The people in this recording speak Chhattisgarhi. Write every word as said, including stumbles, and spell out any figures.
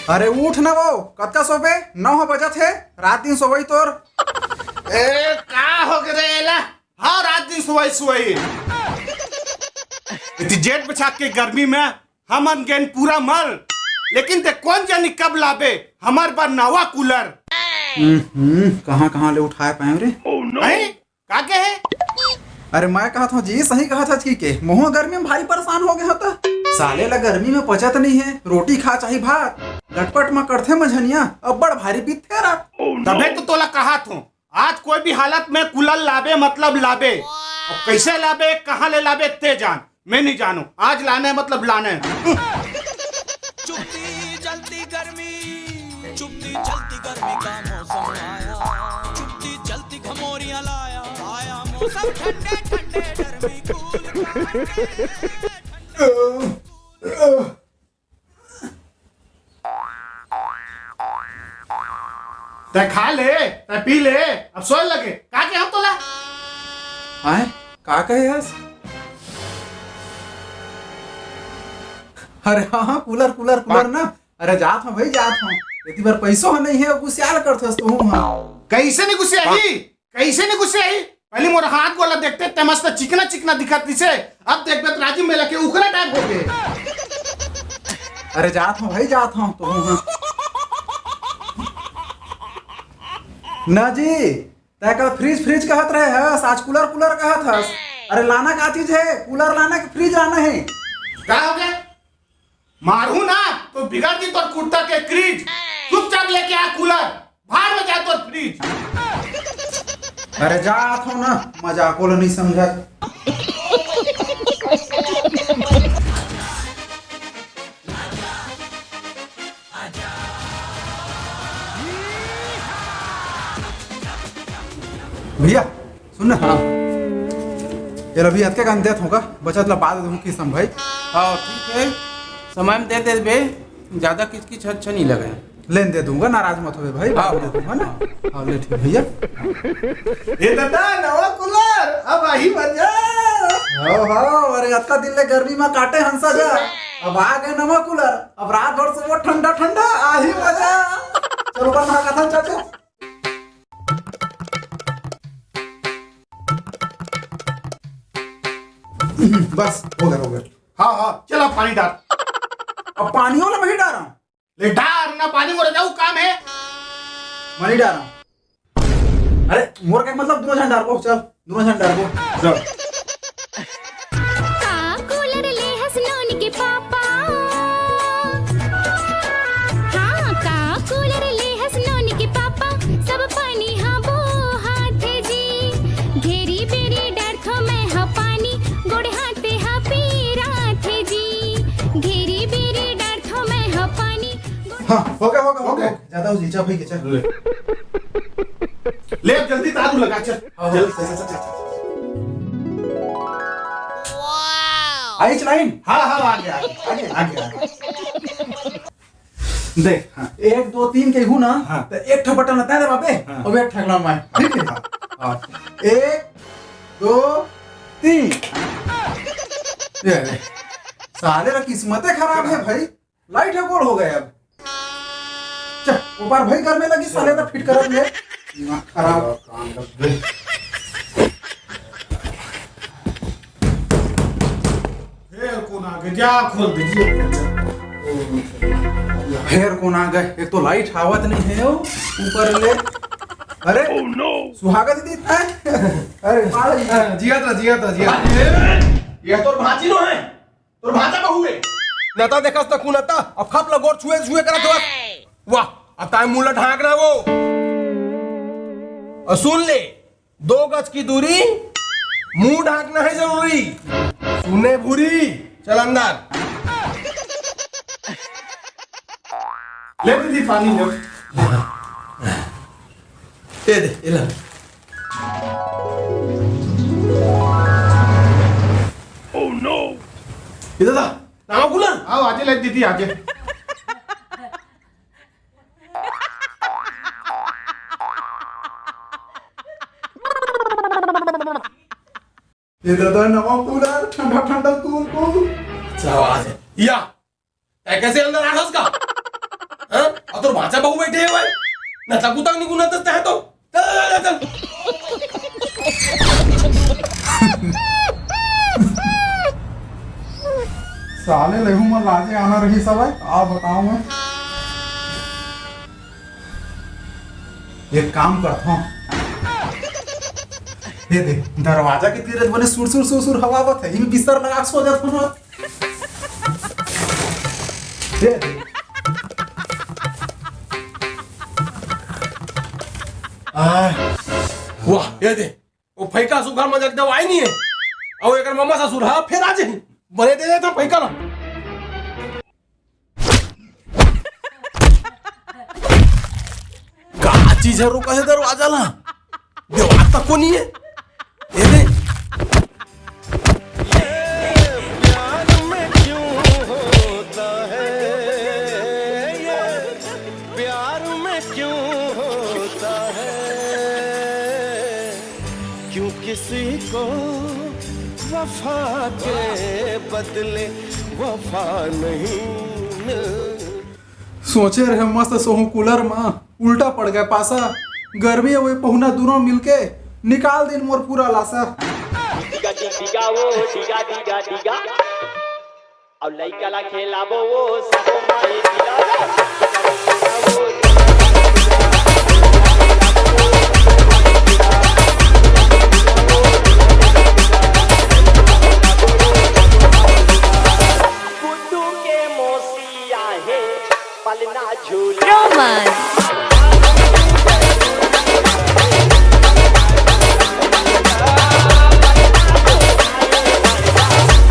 अरे उठ ना वो, कतका सोबे? नौ ह बजत हे, रात दिन सोवई तोर। ए, का हो गे रे एला? हाँ, रात दिन सोवई, सोवई। इतनी जेठ बछाक के गर्मी में हमन गेन पूरा मल, लेकिन ते कोन जानी कब लाबे हमर बर नवा कूलर। हम्म, हम्म, कहाँ कहाँ ले उठाए पाए रे? हैं? का कहे? अरे मैं कहत हूँ जी, सही कहत हच कि के? मोहो गर्मी में भारी परेशान हो गए हूँ त। साले ला गर्मी में पचत नहीं है, रोटी खा चाहे भात, लटपट में करथे मझनिया, अब्बड़ भारी बीतथे रात। तभे तो तोला कहत हूँ, आज कोई भी हालत में कूलर लाबे मतलब लाबे। अब कैसे लाबे, कहाँ ले लाबे ते जान, मैं नहीं जानू। आज लाने मतलब लाने। चुपती चलती गर्मी, चुपती चलती गर्मी का मौसम आया, चुपती चलती घमोरियां लाया, आया मौसम ठंडे ठंडे गर्मी कूल। तै खा ले, तै पी ले, अब सोए लगे। का के हम तोला? आय, का कहे हस? अरे हाँ, हाँ, कूलर, कूलर, कूलर ना। अरे जात हूँ भाई, जात हूँ। एती बर पैसो ह नहीं है, गुसियाल करथस तू, हाँ। कैसे नहीं गुसियाही? कैसे नहीं गुस्से आई? पहले मोर हाथ गोला देखते ते मस्त चिकना चिकना दिखत दिसे, अब देख बेत राजीव मेला के उखरा टाइप हो गए। अरे जात हूँ भाई, जात हूँ तो हूँ, हाँ। ना जी, तै कल फ्रिज फ्रिज कहत रहे हस, आज कूलर कूलर कहत हस। अरे लाना का चीज है, कूलर लाना कि फ्रिज लाना है? का हो गया? मारू ना तो बिगड़ दी तोर कुर्ता के क्रीज। चुपचाप लेके आ कूलर, बाहर में जा तोर फ्रिज। अरे जात हूँ ना, मजाको ला नहीं समझत। भैया सुन ना। हाँ। यार अभी अतके कन देत हूँ का, बचत ला बाद दूँ किसम भाई। हाँ ठीक है, समय में दे दे बे, ज्यादा किचकिच अच्छा नहीं लगे। लेन दे दूंगा, नाराज मत होवे भाई, बाद में दे दूंगा ना। हाँ ले ठीक भैया। ए दादा, नवा कूलर, अब आही मजा। हो हो, अरे अतका दिन ले गर्मी में काटे हंसा जा, अब आ गए नवा कूलर, अब रात भर से वो ठंडा ठंडा आही मजा। चलो बस हाँ कथा चाचा। बस हो गया, हो गया। हाँ हाँ, चल अब पानी डाल। अब पानी वाला मैं ही डाल रहा हूँ। ले डाल ना पानी, मोर जाऊ काम है। मैं ही डाल रहा हूँ। अरे मोर का मतलब दोनों जन डाल को, चल दोनों जन डाल को। चल। का कूलर ले हस नोनी के पापा? हाँ, का कूलर ले हस नोनी के पापा? सब पानी हा बोहाथे जी। घेरी बेरी डरथो मैं हा पानी, गोड़ हाथे हा पीराथे जी। घेरी बेरी डरथो मैं हा पानी, गोड़ हाँ, हो गया, हो गया, हो गया। ज्यादा हो जी, जा भाई के, चल। ले। ले, अब जल्दी तारू लगा, चल। हाँ, चल, हाँ। चल, चल, चल, चल, चल। आई चलाइन? हाँ, हाँ, आ गया, आ गया, आ गया, आ गया, आ गया। देख, हाँ। एक, दो, तीन के हूँ ना, हाँ। तो एक ठो बटन रहता है रे बाबे, हाँ। अब एक ठगड़ा मार, ठीक है? हाँ। हाँ। एक, दो, तीन। ये ले। साले रा किस्मते खराब है भाई। लाइट ह गोल हो गए अब। चल, ऊपर भाई घर में लगी, साले ना फिट करत ले। दिमाग खराब। फेर कोन आ गए? जा खोल दे, जा। फेर कोन आ गए? एक तो लाइट आवत नहीं है वो ऊपर ले। अरे, सुहागा दीदी, हैं? अरे, बाल। जियत रह, जियत रह, जियत रह। ये तोर भांची नो है? तोर भांचा बहू है। नता देखस त कुनता, अब खप ल गोर छुए छुए करत हवस। वाह, अब ताय मुंह ल ढांक रहा वो। और सुन ले, दो गज की दूरी, मुंह ढांकना है जरूरी। सुने भूरी, चल अंदर। ले दीदी पानी ले। दे दे, इला। इधर आ, नाम कुला। आओ, आजे ले दीदी, आजे। ये दादा नवा कूलर, ठंडा ठंडा कूल कूल। अच्छा आवाज है। या, ए, कैसे अंदर आ रहा उसका? हाँ? अच्छा बहू बैठे हुए, ना तक उतक नहीं गुना तक तो। चल, चल, चल, चल। साले लेहू मन लाजे आना रही सब है, आ बताओ मैं। एक काम करता हूँ। ये दे, दरवाजा के तीर बने सुर सुर सुर सुर हवा आवत है, इमे बिस्तर लगा के सो जात हूँ ना। ये दे। आह, वाह, ये दे। वो फैका सुघर मजक दवाई नहीं है। और एकर ममा ससुर हा फेर आ जाही। बने दे देता फैका ला। का चीज है, रोका है दरवाजा ला? देवाल तक को नहीं है। ये दे। प्यार में क्यों होता है ये? प्यार में क्यों होता है? क्यों किसी को वफा के बदले वफा नहीं मिलती? सोचे रहे मस्त सोहूं कूलर मा, उल्टा पड़ गया पासा। गर्मी अउ पहुना दोनों मिलके निकाल दिन मोर पूरा लासा। डिगा डिगा वो, डिगा डिगा डिगा। अउ लइका ला खेलाबो वो, सब माई डिगा। गुड्डू के मौसी आहे, पलना झूला। रोमन।